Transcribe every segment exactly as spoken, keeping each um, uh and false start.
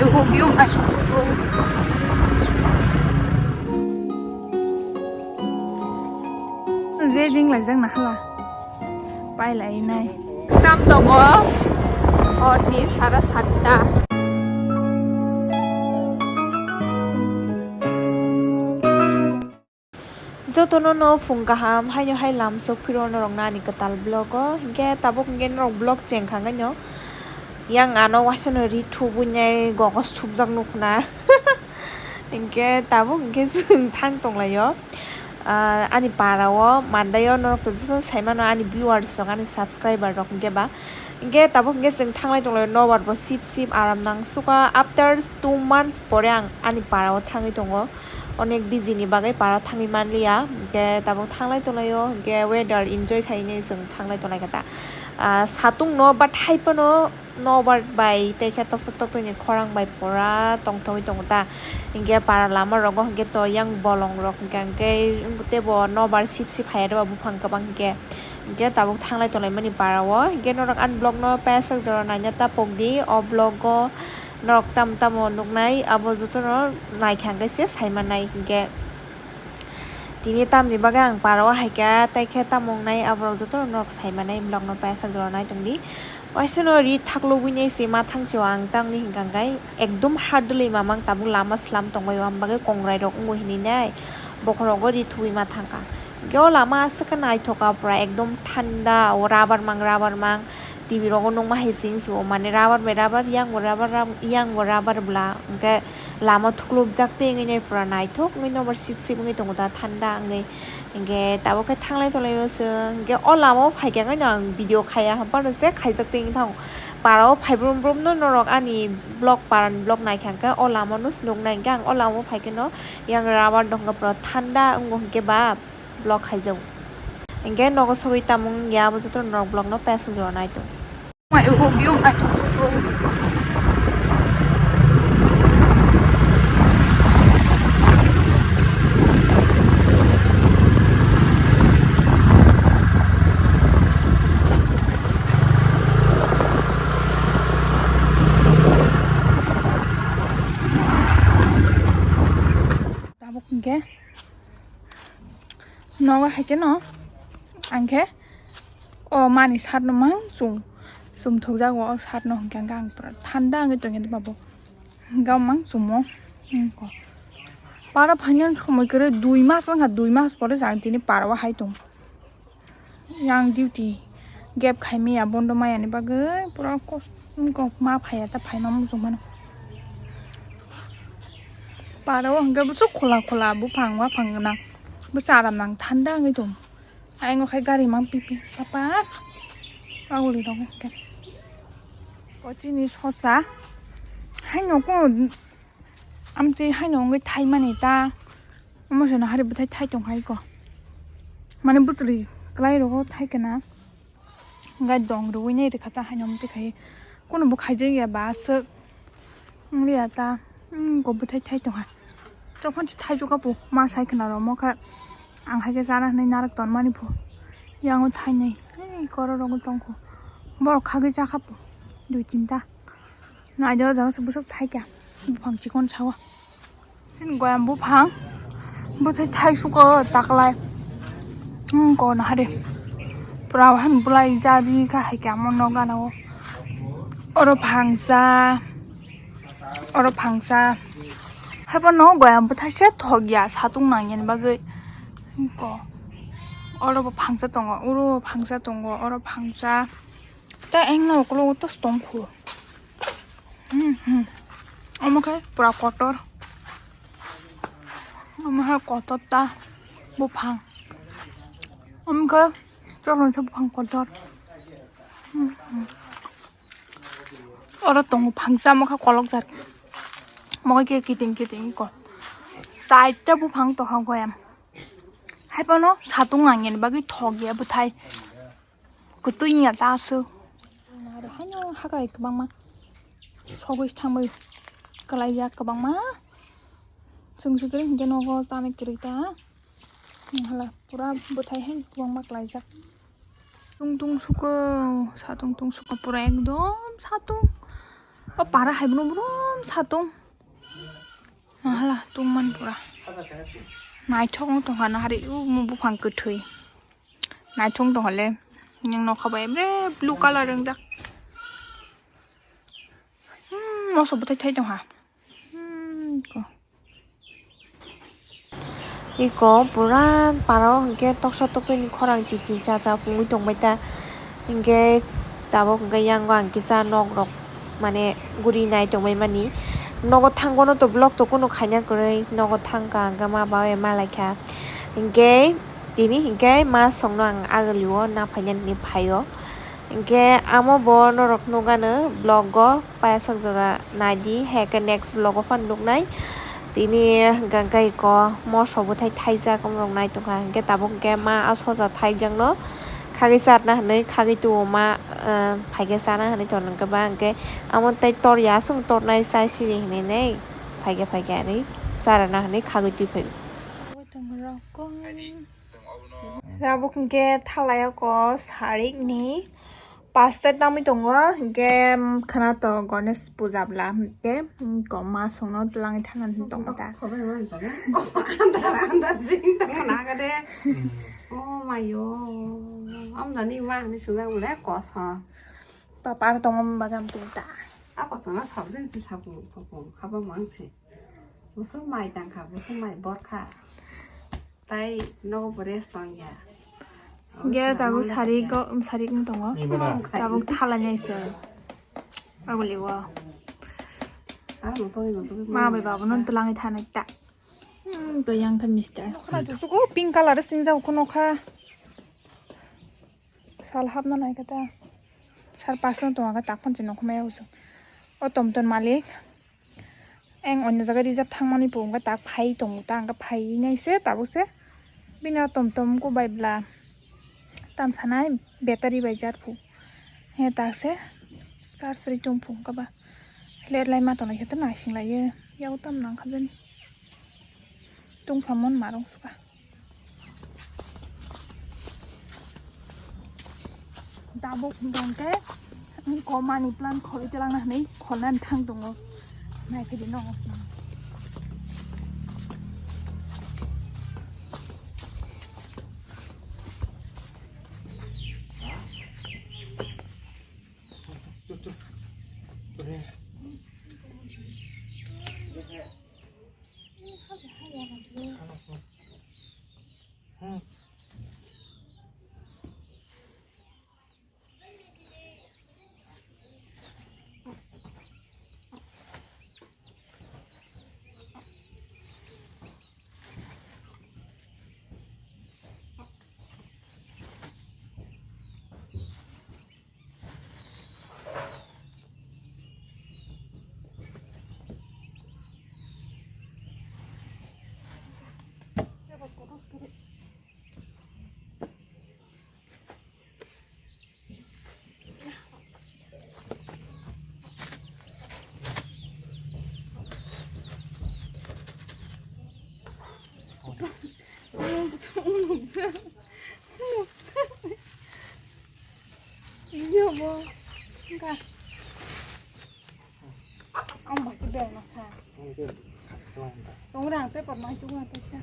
Je ring laijak na hala. Pai lai nai. Tam tongo. Hor ni sara satta. Jotono no phung kaham, haino hai lam sok phiro norok nani kwtal vlog o. Hinkhe tabuk hinkhe norok vlog cheng kha haino. Yang ano waisa no ri thubui nai gogos thubjak nukhna. Hinkhe tabuk hinkhe chwng thang tonglaio. Ah, ani para o mandai o norok to jotono saimano ani viewers rok ani subscriber rok hinkhe ba. Hinkhe tabuk hinkhe chwng thanglai tonglaio nobar bo sip sip aram nang sukha after two months pore ang ani para o thangwi tongo. Onek busy ni bagwi para thangwi manliya, hinkhe tabuk thanglai tonglaio, hinkhe weather enjoy khainai chwng thanglai tonglai kha ta. Ah, satung no, but hai phano nobar bai tei khe toksa toktoi ni khorang bai pura tongthogwi tongo ta. Hinkhe para lama rogo hinkhe to yang bolong rok hinkhe, hinkhe teibo nobar sip sip hai rw buphang kwbang hinkhe, hinkhe tabuk thanglai tonglai mani para o. Hinkhe norok ani vlog no paisa jora naina ta pokdi, o vlog o norok tamo tamo nuknai abo jotono naikha hwnkhe se saimanai hinkhe. Tini tamni bagwi ang para o haikha, tei khe tamo wngnai aborok jotono norok saimanai vlog no paisa jora naitongdi. Waisa no ri thaklogwi nai se ma thangsi o ang tamni hinkha hwnkhe ekdom hardly mamang tabuk lama slam tongbai o, ang bagwi kongrai rok wngo hinwi nai bokhorogo ri thubui ma thangkha. Hinkhe o lama aswk khe naithok kha pura ekdom thanda o rubber mang rubber mang. T V rogo nukma hai sing sio mane rubber bai rubber yang bo rubber yang bo rubber bla hinkhe lama thuklubjak tei wngwi nai pura naithok wngwi nobar sip sip wngwi tongo ta thanda wngwi hinkhe tabuk khe thanglai tonglaio chwng hinkhe o lama o phaikhe wngwi no ang video khaiya haphano se khaijak tei wngwi thango para o phai brum brum no norok ani vlog para ni vlog naikha hinkhe o lama no se nuknai hinkhe ang o lama o phaikhe no yang rubber dongkha pura thanda wngo hinkhe ba. Vlog khaijak. Hinkhe nogo sogwi tamo wngya abo joto norok vlog no paisa jora naitung. Tabuk hinkhe. Nogo hai khe no ang khe o mani sat no mang chum chum thok jago o sat no hinkhe ang pura thanda wngwi tongkhe babo hinkhe mang chumo. Para phainani somoi kwrwi dui mas wngkha dui mas pore se ang tini para o hai tong yang duty gap khai maya bondo maya ni bagwi pura kos ma phaiya ta phaima muchung mano. Para o hwnkhe bwswk khola khola buphang waphang gwnang bwswk aram nang thanda wngwi tong. Ayang o khai gari mang pipi papa paguli rok hwnkhe o chini sosa haino kunu amtwi haino wngwi thaimani ta omo se no hari bwthai thai tong hai ko mane bwtwrwi kwlai rogo thai kana. Gai dong rwui nai rwkha ta haino mtwi khai kunu bo khaijak ya ba aswk wng liya ta. Go bwthai thai tongha chophan se thai jukha po ma sai khna rw mokha ang hai khe chana hinwi narwk tonmani pho yango thainai ei koro rogo tongkho borok khagwi chakha po dui tinta naidi o jaga se bwswk thaikha buphang chikon sao. Chini goyam buphang bwthai thai suko taklai. Hmm, kono hari pura han bulai jadi ka hai kamo no gana o. Oro phangsa, oro phangsa. Haibo no goyam bwthai se thok ya satung nang yani bagwi. Ko oro bo phangsa tongo, oro bo phangsa tongo, oro phangsa. Ta engna ukologo to stong kho. Hmm, hmm. Omo khe pura kotor. Omo hai kotor ta buphang. Omo khe cholon se buphang kotor. Hmm, hmm. Oro tongo phangsa omo khe kolok jat. Omo khe kiting kiting ko. Chaita buphang tongkha goyam. Haiphano satung nangya ni bagwi thok ya bwthai. Kwtwi wngya ta aswk. Aro haino hakai kwbangma sogwi thangwi kwlaijak kwbangma. Chwng se kwrwi hinkhe nogo chanwi kwrwi ta. Hala pura bwthai haino kwbangma kwlaijak. Tung tung suko, satung tung suko pura ekdom satung. O para hai brum brum sa tong. Hala tongman pura. Naithok wng tongkha nahari o buphang kwthwi. Naithok tongkha le. Yang nokha bai bre blue colour wngjak. Hmm, moso bwthai thai tongkha. Hmm, ko. Iko pura paro hwnkhe toksa toktwini khorang chichi chacha pungwi tongbai ta. Hwnkhe tabuk hwnkhe yango ang kisa nok rok mane guri nai tongbai mani. Nogo thangbono to vlog to kunu khaina kwrwi, nogo thangkha hwnkhe ma babai ma laikha. Hwnkhe tini hwnkhe ma songno ang agulio na phainani phaio. Hwnkhe amo bo norok nukgano vlog o. Payasak jora naidi, hai khe next vlog o phano nuknai. Tini hwnkha khe iko moso bwthai thaijak, omorok nai tongkha. Hwnkhe tabuk hwnkhe ma a soja thaijakno khagwi charna hwnwi khagwi tuo ma, ah, phaikhe chana hwnwi tongkha ba. Hwnkhe amo tei tor ya aswk tornai chai sini hwnwi nei phaikhe phaikhe hwnwi charana hwnwi khagwi twi phai. Tabuk hwnkhe thalayako sarikni pasta tamwi tongo, hwnkhe khwna to Ganesh puja bwla, hwnkhe kom ma songno twlangwi thangna hwnwi tongma ta. Kosom andar andar jing tongma naga de. Oh mayo, amdani ma hwnwi swngjak bwle kosom. Papa aro tongma bagam tong ta. A kosom na sabrin ti sapung sapung haba mangsi. Busuk mai tangkha, busuk mai borkha. Tai nogo bo rest tong ya. Ge tabuk sari go, um, sari wng tongo. Tabuk thala nyai se. Aguli wo. Ah, no to, no to. Ma bai babu non tulangi thana ta. Hmm, to yang ta mister. Khana tu suko pink color sing jau kono kha. Sal hapna nai kata. Sal pasno tonga ka tak phone se nokho maya usu. O tom ton malik. Eng onyo jaga reserve thangmani bo wngkha tak phai tongo ta wngkha phai nai se tabuk se. Bini o tom tom ko bai bla. Tam sanai battery bai jar phu. He tak se. Charge ri tong phu wngkha ba. Let lai ma tongo khe to naising lai ye. Yao tam nang kha bini. Tungphla mon marung suka. Tabuk hwnkhe ko money plant khorwi twlangna hwnwi kholnani thang tongo. Naiphai di no. Iya, bo. Enggak. Ang baca bel masa. Tunggu dah, paper mai tunggu apa sih?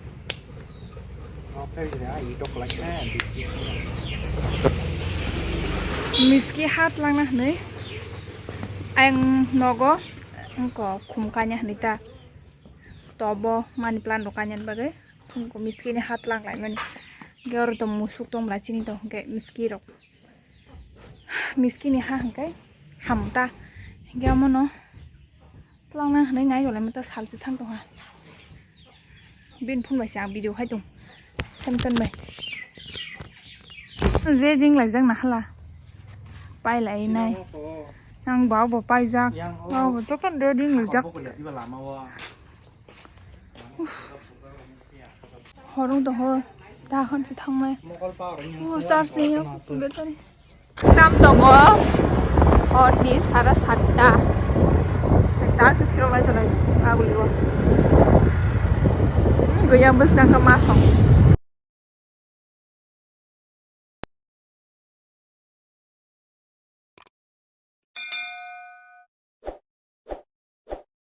Miski hat langna hwnwi ang nogo engko khum kanya hwnwi ta tobo money plant rok kanya bagwi engko miski ni hat lang lai mani. Ge oro to musuk tong bla chini to hwnkhe miski rok. Miskini ha hwnkhe hamu ta. Hwnkhe omono twlangna hwnwi nai golai mata salchi thang tongha. Bini phone bai se ang video khai tong. Samson bai. Reading laijak na hala. Pai lai nai. Ang bao bo paijak. Bao bo joto reading laijak. Horong tong hor, ta hwn se thangmai. O, charge ni battery. Tam tongo, hor ni sara satta. Se ta se phirok lai tonai, aguli o. Hmm, goya bwskang khe ma song.